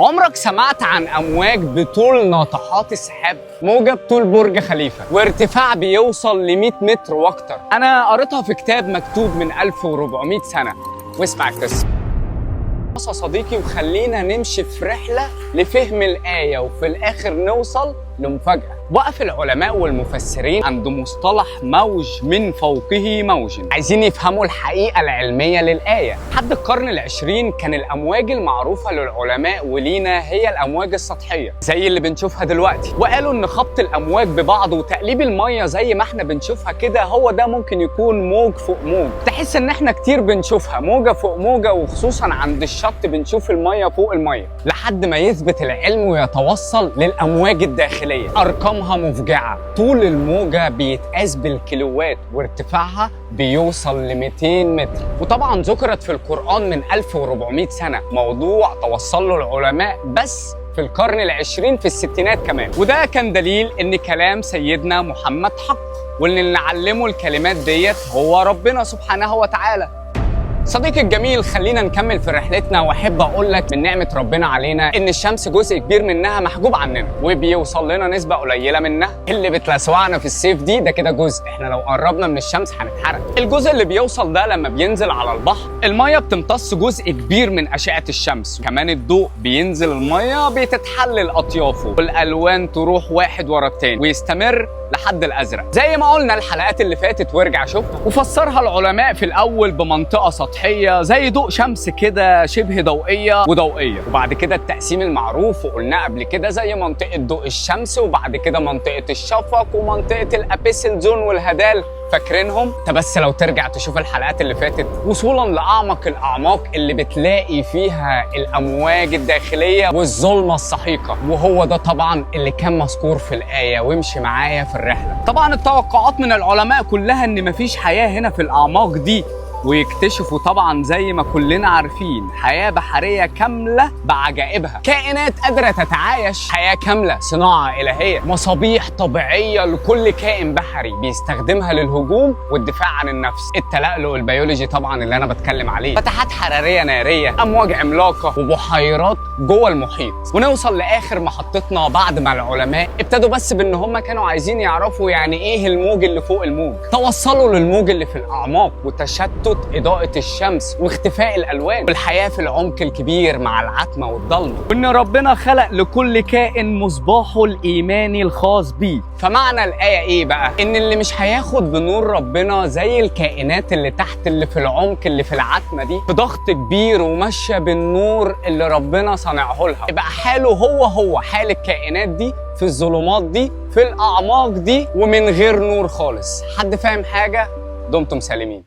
عمرك سمعت عن أمواج بطول ناطحات السحاب؟ موجة بطول برج خليفة وارتفاع بيوصل ل 100 متر واكتر. أنا قريتها في كتاب مكتوب من 1400 سنة، واسمع القصة يا صديقي، وخلينا نمشي في رحلة لفهم الآية وفي الآخر نوصل لمفاجأة. وقف العلماء والمفسرين عند مصطلح موج من فوقه موج، عايزين يفهموا الحقيقة العلمية للآية. لحد القرن العشرين كان الأمواج المعروفة للعلماء ولينا هي الأمواج السطحية زي اللي بنشوفها دلوقتي، وقالوا إن خبط الأمواج ببعض وتقليب المية زي ما احنا بنشوفها كده هو ده ممكن يكون موج فوق موج. تحس إن احنا كتير بنشوفها موجة فوق موجة، وخصوصا عند الشط بنشوف المية فوق المية، لحد ما يثبت العلم ويتوصل للأمواج الداخلية. أرقامها مفجعة، طول الموجة بيتقاس بالكيلوات وارتفاعها بيوصل ل 200 متر. وطبعا ذكرت في القرآن من 1400 سنة، موضوع توصل له العلماء بس في القرن العشرين في الستينات كمان، وده كان دليل ان كلام سيدنا محمد حق، وان اللي علمه الكلمات ديت هو ربنا سبحانه وتعالى. صديقي الجميل، خلينا نكمل في رحلتنا، واحب اقول لك من نعمه ربنا علينا ان الشمس جزء كبير منها محجوب عننا وبيوصل لنا نسبه قليله منها اللي بتلسوعنا في الصيف دي. ده كده جزء، احنا لو قربنا من الشمس هنتحرق. الجزء اللي بيوصل ده لما بينزل على البحر المية بتمتص جزء كبير من اشعه الشمس، كمان الضوء بينزل المية بتتحلل اطيافه والالوان تروح واحد ورا التاني ويستمر لحد الازرق زي ما قلنا الحلقات اللي فاتت، وارجع شوفها. وفسرها العلماء في الاول بمنطقة سطحية زي ضوء شمس كده شبه ضوئية وضوئيه، وبعد كده التقسيم المعروف وقلناه قبل كده زي منطقة ضوء الشمس، وبعد كده منطقة الشفق ومنطقة ال abyssal zone والهدال، فاكرينهم؟ انت بس لو ترجع تشوف الحلقات اللي فاتت، وصولا لاعمق الاعماق اللي بتلاقي فيها الامواج الداخلية والظلمة السحيقة، وهو ده طبعا اللي كان مذكور في الايه. وامشي معايا في الرحلة. طبعا التوقعات من العلماء كلها ان مفيش حياة هنا في الاعماق دي، ويكتشفوا طبعا زي ما كلنا عارفين حياة بحرية كاملة بعجائبها، كائنات قادرة تتعايش، حياة كاملة، صناعة إلهية، مصابيح طبيعية لكل كائن بحري بيستخدمها للهجوم والدفاع عن النفس، التلألؤ البيولوجي طبعا اللي أنا بتكلم عليه، فتحات حرارية نارية، أمواج عملاقة، وبحيرات جوه المحيط. ونوصل لآخر محطتنا بعد ما العلماء ابتدوا بس بإن هم كانوا عايزين يعرفوا يعني إيه الموج اللي فوق الموج، توصلوا للموج اللي في الأعماق وتشتت إضاءة الشمس واختفاء الألوان والحياة في العمق الكبير مع العتمة والضلمة، وإن ربنا خلق لكل كائن مصباحه الإيماني الخاص بيه. فمعنى الآية إيه بقى؟ إن اللي مش هياخد بنور ربنا زي الكائنات اللي تحت اللي في العمق اللي في العتمة دي بضغط كبير وماشية بالنور اللي ربنا صنعه لها، يبقى حاله هو هو حال الكائنات دي في الظلمات دي في الأعماق دي ومن غير نور خالص. حد فاهم حاجة؟ دمتم سالمين.